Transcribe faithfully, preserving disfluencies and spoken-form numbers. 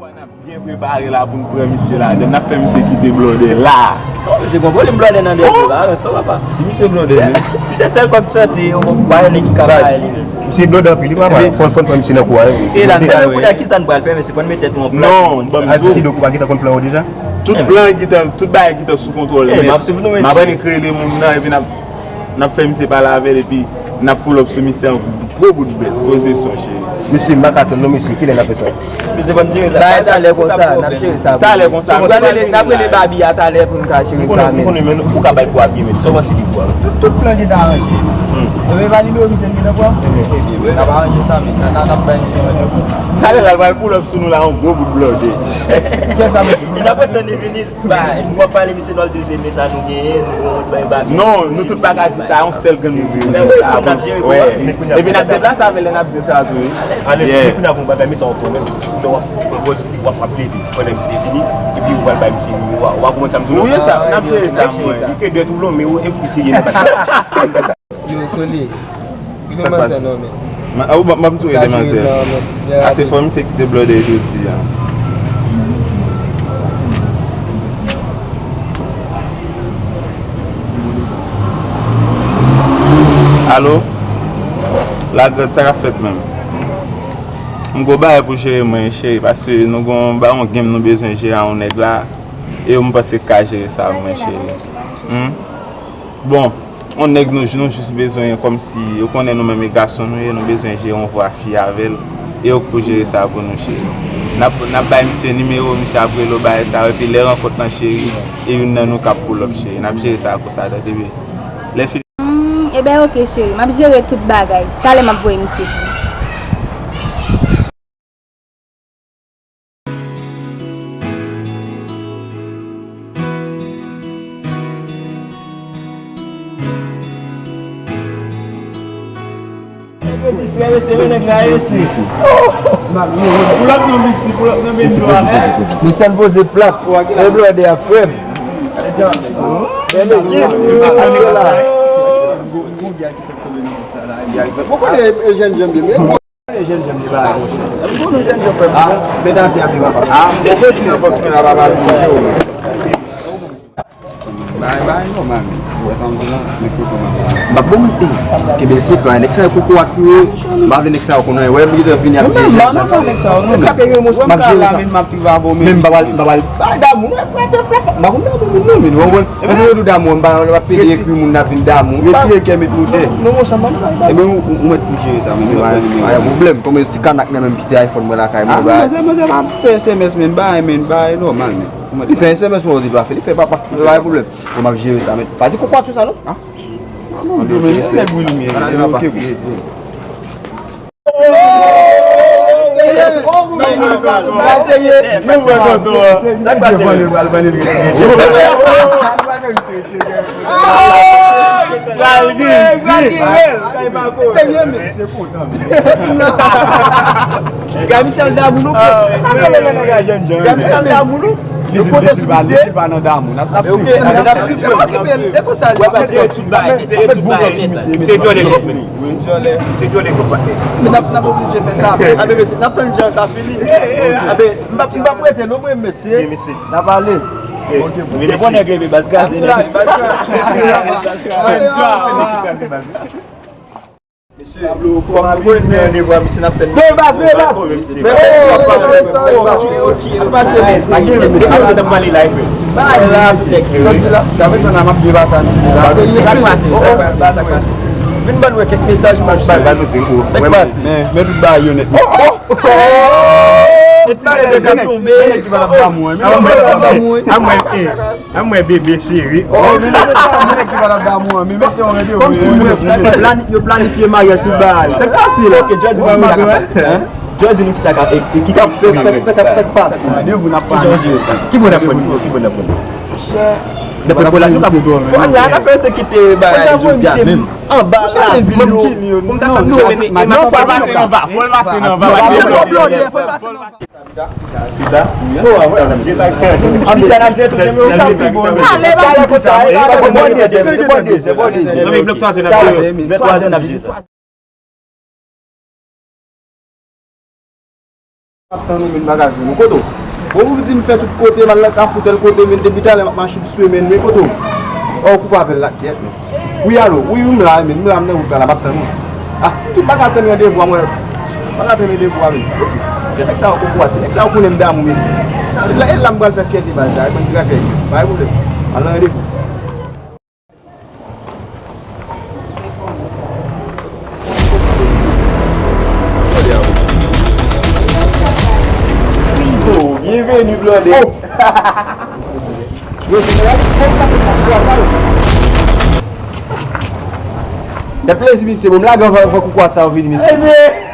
N ap byen prepare la pou n pran misye ladann. N ap fè misye kite blòdè la. Oh, misye gon volim blòdè nan dèyè la, rèsto papa. Si misye blòdè, men. Misye sèl kòk chante, yo gon bay nèg ki ka bay li menm. Misye blòdè anpil, li pa mal. Fò, fò n pran misye nan kou a, wi. E la, nou kounye a, kisa n pral fè, mesye? Fò n met tèt nou an plat. Non, ban m di w. Atido, ou pa gentan konn plan w deja? Tout plan gentan, tout bagay gentan sou kontwòl nèt. M ap suiv nou, mesye. M ap annik rele moun nan, epi n ap N ap fè misye pale avè l epi n ap pull up sou misye an gwo bout bèt. Poze son, cheri. Mesye, m pa ka tann non, mesye. Kilè n ap fè sa? Mesye, bann jere sa. Talè konsa, n ap jere sa. Talè konsa. N ap rele, n ap rele Babi a talè pou n ka jere sa, men. M konnen, men ou ka bay kou a byen, men sa w panse de kou a? Tout, tout plan gentan aranje. Epi pa nimewo misye m gentan pran? N ap aranje sa, men. N a, n a, n ap bay misye randevou. Talè la, l pral pull up sou nou la, yon gwo bout blòdè. Kiyès sa, mesye? Li n ap tann li vini. Ba, nou ap pale, misye, nou ap di, misye, men sa nou genyen, nou gon lòt bay ba. Non, nou tout pa ka di sa, yon sèl grenn moun ki di sa. N ap jere kou a. Epi n ap deplase avè l lè n ap di sa tou, wi. Alèz, epi n ap yon bagay, men sa w fè menm. Lè w ap, w ap, w ap leve, pandan misye vini, epi ou pral bay misye nimewo a. Ou pa konprann sa m di w la? Wi, sa, n ap jere sa, mwen. Li te dwèt ou long, men ou enplisye nan bagay. Yo, Soli. Ki demanzè non, men? Ma, ou, m ap touye demanzè. Ase fò misye kite blòdè jodi a. Alo? Lagrand, sa k ap fèt menm? M gon bagay pou jere mwen, cheri, paske nou gon ba yon game nou bezwen jere a yon nèg la, e m panse k ka jere sa mwen, cheri. Hmm? Bon, yon nèg nou, nou jis bezwen kòmsi, ou konnen nou menm e gason nou ye, nou bezwen jere yon vwa fi avè l, e ou k pou jere sa pou nou, cheri. N ap, n ap bay misye nimewo, misye ap rele w bagay sa yo, epi lè rankont lan, cheri, e youn nan nou k ap pull up, cheri. N ap jere sa konsa, tande byen. Lè fini. Hmm, ebyen, oke, cheri. M ap jere tout bagay. Talè m ap voye misye pou ou. Nèg yo distrè, mesye, men nèg la resi. Pull up nan B C, pull up nan B C, pull up nan B C. Men sa n poze plat. E blòdè a, frè m. Bèl ekip. Ou konnen jèn jan m ye, men. Jèn jan m ye, ba, monchè. M konnen jèn jan, frè m. Ah, men date a, men papa. Ah, m poko di nan pòt men la, papa, m bouje, wi. Bay, bay, nòmal, men. Ou wè sa m di la? Men foto m ap. M ap bon, men, eh, kenbe l senp la, nèg sa yo koko ak yo, m pa vle nèg sa yo konnen, wè, m gentan vini ap di jèn jan. M ap jere sa, men m pa pral, m pa pral, bay damou, non, frape, frape, m pa konn damou moun, non, men, ou konprann? Mwen se yo damou, m pa, m pa pede ekri moun nan vin damou. Retire kè, met motè. Non, monchè, m pa bay damou. Ebyen, ou, ou mèt tou jere sa, men, men, pa gen pwoblèm. Kòm ti kanak nan menm kite iPhone mwen lakay mwen, bay. Manzè, manzè pa fè S M S, men, bay, men, bay, nòmal, men. Li fè S M S mwen, ou di l pa fè, li fè papa, pa gen pwoblèm. Bon, m ap jere sa, men pa di koko atchou sa, non? Ah. Non, non, men, nèg wi li, men, ok, ok. Sa k pase? Serye, men. Sòti la. Gade misye al damou, non, frè. Sa rele nèg la jèn jan. Gade misye al damou, non. Yo konte sou misye. Li pa nan damou. N ap, n ap swiv. Ok, n ap swiv. Ok, men e konsa li. Wè, pase yo tout bay, se yo tout bay nèt la. Se dyòlè nèt, men. Wi, dyòlè. Se dyòlè tout bay nèt. Men n ap, n ap oblije fè sa. Abe, mesye, n ap tann jan sa fini. Abe, m p ap, m p ap rete, non, mwen, mesye. N ap ale. Ok, bon. Bon, nèg leve, baz kraze, nèg. Baz kraze. Mesye, kòm nou konnen, men, devwa misye n ap tann. Leve baz, leve baz. Sòti la. Sòti la. Sa k pase, sa k pase, sa k pase. Vin ban nou kèk mesaj, monchè. Sa k pase? Men, men tout bagay yo nèt. Oh, oh. Ti nèg tonbe. Nèg ki pa t ap damou, men. A mwen, eh. A mwen, bebe cheri. Oh, men nèg ki pa t ap damou an, men mesye, on rete. Kòmsi mwen, yo plani-, yo planifye maryaj tout bagay. Sa k pase la? Ok, Jazzy, nou ki sa ka, e, e ki ka fèt, sa, sa, sa, sa k pase? Randevou n ap pale. Ki bò n ap pran? Ki bò n ap pran? N ap pran la, nou ka, fò la, n ap fè se kite bagay jodi a menm. Anba la, pou m ta santi se, men, men, fò l pase nan va, fò l pase nan va. Se twòp blòdè, fò l pase nan va. Pita? Pita? Pita n ap jere tou, men ou ka pi bon. Ale, ba, talè konsa, e pa se bò de zè, se bò de zè, bò de zè. Non, men blòk twa zè n ap jere. Vè twa zè n ap jere sa. M ap tann ou, men m pa ka jwenn ou. Kote w? Bon, ou di m fè tout kote, m al nan kafou tèl kote, men depi talè m ap mache sou men, men kote w? Ò, w koupe apèl la, kyèt, men. Wi, alo, wi, wi, m la, men m la, m nan wout la, la, m ap tann ou. Ah, tout m pa ka tann randevou a, mwen. M pa ka tann randevou a, men. Ok. Nèg sa yo kokorat, se nèg sa yo konnen m damou, mesye. E la, e la m pral fè fyète baz la, e konn granpè yo. Pa gen pwoblèm. Al nan randevou. Oh, byenveni, blòdè. Oh. Yo, se la, fè plezi, misye. Bon, m lage anvan, anvan kokorat sa yo vini, misye.